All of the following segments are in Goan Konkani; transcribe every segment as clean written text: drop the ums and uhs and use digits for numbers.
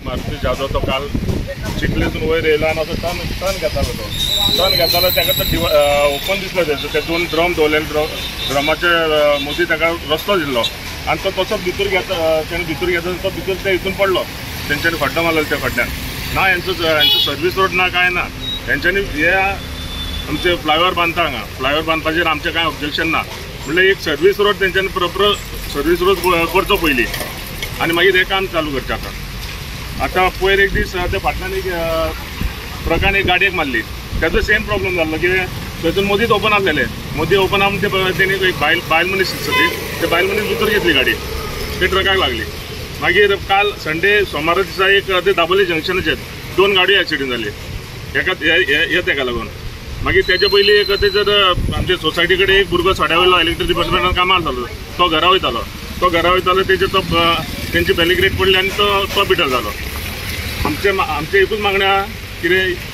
मारुती जाधव तो काल चिखलेसून वयर येयलो आनी असो टर्न घेतालो. तो टर्न घेतालो ताका तो ओपन दिसलो. तेजो ते दोन ड्रम दवरलेले, ड्रमाचे मदीं ताका रस्तो दिल्लो आनी तो तसोच भितर घेता. तेणें भितर घेता तो भितर ते हितून पडलो. तेंच्यांनी खड्डो मारलो त्या खड्ड्यान. ना हेंचो सर्वीस रोड ना कांय ना. हेंच्यांनी हे आमचे फ्लायओवर बांदता हांगा. फ्लायओवर बांदपाचेर आमचें कांय ऑब्जेक्शन ना. म्हणल्यार एक सर्वीस रोड तेंच्यांनी प्रॉपर सर्वीस रोड करचो पयलीं आनी मागीर हें काम चालू करचें. आतां आतां पयर एक दीस ते फाटल्यान एक ट्रकान एक गाडयेक मारली. ताजो सेम प्रॉब्लम जाल्लो कितें थंयसून मदींच ओपन आसलेले. मदीं ओपन आहा ते तेणी एक बायल मनीस दिसता ती, ते बायल मनीस भितर घेतली गाडी, ते ट्रकाक लागली. मागीर काल संडे सोमारा दिसा एक ते दाबोली जंक्शनाचेर दोन गाडयो एक्सिडंट जाली एका हे तेका लागून. मागीर तेजे पयलीं एक तेजर आमच्या सोसायटी कडेन एक भुरगो सड्या वयलो इलेक्ट्रीक डिपार्टमेंटान कामाक जालो. तो घरा वयतालो, तो घरा वयतालो तेजेर तो तेंची बॅलिग्रेट पडली आनी तो बिटर जालो. आमचें एकूच मागणें आहा कितें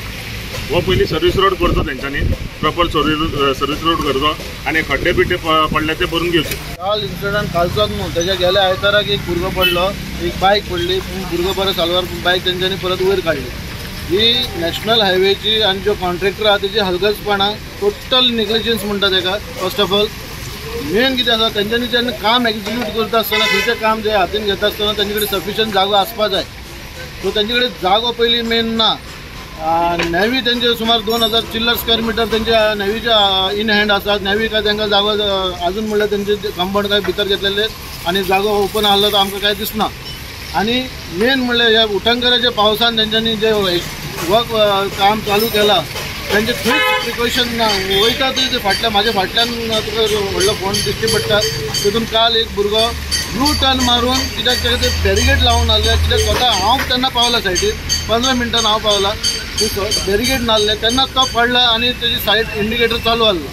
हो पयलीं सर्वीस रोड करचो तेंच्यांनी, प्रॉपर सर्वीस रोड करचो आनी खड्डे बिड्डे पडले ते भरून घेवचे. काल इन्सिडंट कालचोच न्हू, तेज्या गेल्या आयताराक एक भुरगो पडलो, एक बायक पडली, पूण भुरगो बरो साल्वार, पूण बायक तेंच्यांनी परत वयर काडली. ही नॅशनल हायवेची आनी जो कॉन्ट्रॅक्टर आहा तेजी हलगर्जपणां, टोटल नेग्लिजन्स म्हणटा तेका. फर्स्ट ऑफ ऑल मेन कितें आसा, तेंच्यांनी जेन्ना काम एक्जिक्यूट करता आसतना, खंयचें काम जे हातीन घेता आसतना तेंचे कडेन सफिशियंट जागो आसपा जाय. सो तेंचे कडेन जागो पयलीं मेन ना. नॅवी तेंचे सुमार 2000 चिल्लर स्क्वेअर मिटर तेंच्या नॅवीच्या इन हँड आसा. नॅवी काय तांकां जागो अजून म्हणल्यार तेंचे कंपाउंड काय भितर घेतलेले आनी जागो ओपन आहलो तो आमकां कांय दिसना. आनी मेन म्हणल्यार ह्या उटंगराच्या पावसान तेंच्यांनी जे वर्क काम चालू केलां तेंचे खंयच प्रिकॉशन ना. वयता ते फाटल्यान म्हाज्या फाटल्यान तुका व्हडलो फोन दिश्टी पडटा. तितून काल एक भुरगो यू टर्न मारून कित्याक ताका ते बॅरिगेड लावन आसले, कित्याक स्वता हांव तेन्ना पावला सायडीर 15 मिनटान हांव पावला, बॅरिगेड नासले तेन्ना तो पडला आनी तेजी सायड इंडिकेटर चालू आहलो.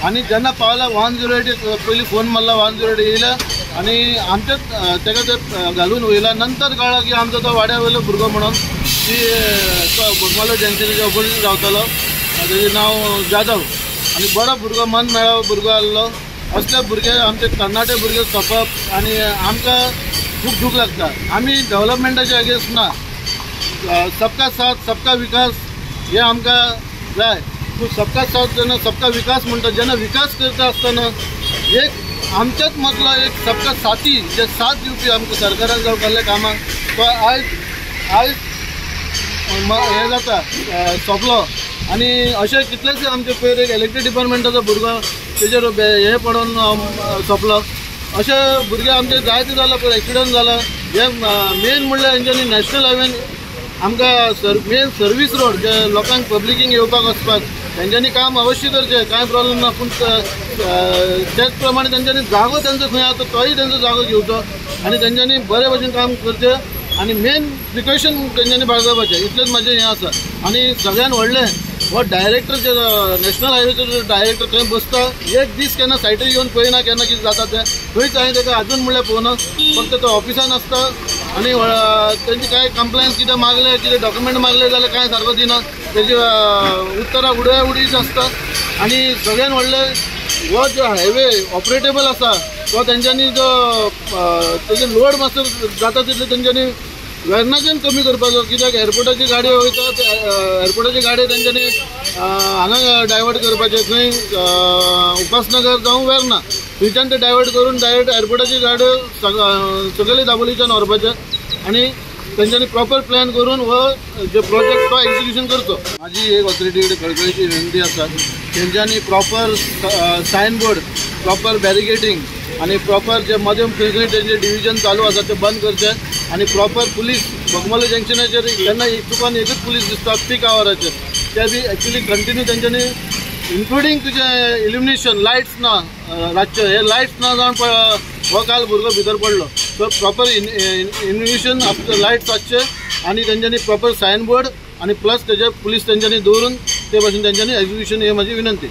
आनी जेन्ना पावला 108 पयलीं फोन मारला, 108 येयला आनी आमच्याच ताका ते घालून वयला. नंतर कळ्ळा की आमचो तो वाड्या वयलो भुरगो म्हणून की तो बोगमालो जंक्शनाच्या ऑपोजीट रावतालो, तेजें नांव जाधव. आनी बरो भुरगो, मन मेळावो भुरगो आहलो. असले भुरगे आमचे तरणाटे भुरगे सोंपप आनी आमकां खूब दूख लागता. आमी डेवलपमेंटाचे अगेन्स्ट ना, सबका साथ सबका विकास हे आमकां जाय. पूण सबका साथ जेन्ना सबका विकास म्हणटा, जेन्ना विकास करता आसतना एक आमच्याच मदलो एक सबका साथी जे साथ दिवपी आमकां सरकारान जावं कसल्या कामाक तो आयज आयज हें जाता सोंपलो. आनी अशें कितलेशे आमचे पयर एक इलेक्ट्रीक डिपार्टमेंटाचो भुरगो तेजेर हें पडोन सोंपलो. अशे भुरगे आमचे जायते जाला, पयर एक्सिडंट जाला. हे मेन म्हणल्यार हेंच्यांनी नॅशनल हायवेन आमकां मेन सर्वीस रोड जे लोकांक पब्लिकींक येवपाक वचपाक तेंच्यांनी काम अवश्य करचें, कांय प्रॉब्लम ना. पूण तेच प्रमाणे तेंच्यांनी जागो तेंचो खंय आसा तोय तेंचो जागो घेवचो आनी तेंच्यांनी बरे भशेन काम करचें आनी मेन प्रिकॉशन तेंच्यांनी बाळगुपाचें. इतलेंच म्हाजें हें आसा. आनी सगळ्यान व्हडलें हो डायरेक्टर जे नॅशनल हायवेचो जो डायरेक्टर थंय बसता, एक दीस केन्ना सायडीर येवन पळयना केन्ना कितें जाता तें, खंयच हांवें ताका अजून म्हणल्यार पळोवना. फक्त तो ऑफिसान आसता आनी तेंचे कांय कंप्लेन्स कितें मागले, कितें डॉक्युमेंट मागले जाल्यार कांय सारको दिना, तेजी उत्तरां उडया उडीच आसता. आनी सगळ्यान व्हडलें हो जो हायवे ऑपरेटेबल आसा तो तेंच्यांनी जो तेजे लोड मातसो जाता तितले तेंच्यांनी वेर्नाच्यान कमी करपाचो. कित्याक एअरपोर्टाची गाडी वयता, एअरपोर्टाची गाडी तेंच्यांनी हांगा डायवर्ट करपाचें, खंय उपासनगर जावं वेर्ना थंयच्यान ते डायवर्ट करून डायरेक्ट एअरपोर्टाची गाडी सगळे दाबोलीच्यान व्हरपाचें आनी तेंच्यांनी प्रॉपर प्लॅन करून हो जे प्रोजेक्ट तो एक्जिक्युशन करचो. म्हाजी एक ऑथॉरिटी कडेन कळकळीची विनंती आसा, तेंच्यांनी proper sign board, proper barricading आनी प्रॉपर जे मध्यम खंय खंय तेंचे डिविजन चालू आसा ते बंद करचे आनी प्रॉपर पुलीस बोगमालो जंक्शनाचेर केन्ना चुकोन एकूच पुलीस दिसता पीक आवराचेर, ते बी एक्चुली कंटिन्यू तेंच्यांनी इन्क्लुडींग तुजें इल्युमिनेशन लायट्स ना रातचे, हे लायट्स ना जावन हो काल भुरगो भितर पडलो. सो प्रॉपर इल्युमिनेशन लायट्स आसचे आनी तेंच्यांनी प्रॉपर सायन बोर्ड आनी प्लस तेजे पुलीस तेंच्यांनी दवरून ते भाशेन तेंच्यांनी एक्जिक्युशन, हे म्हाजी विनंती.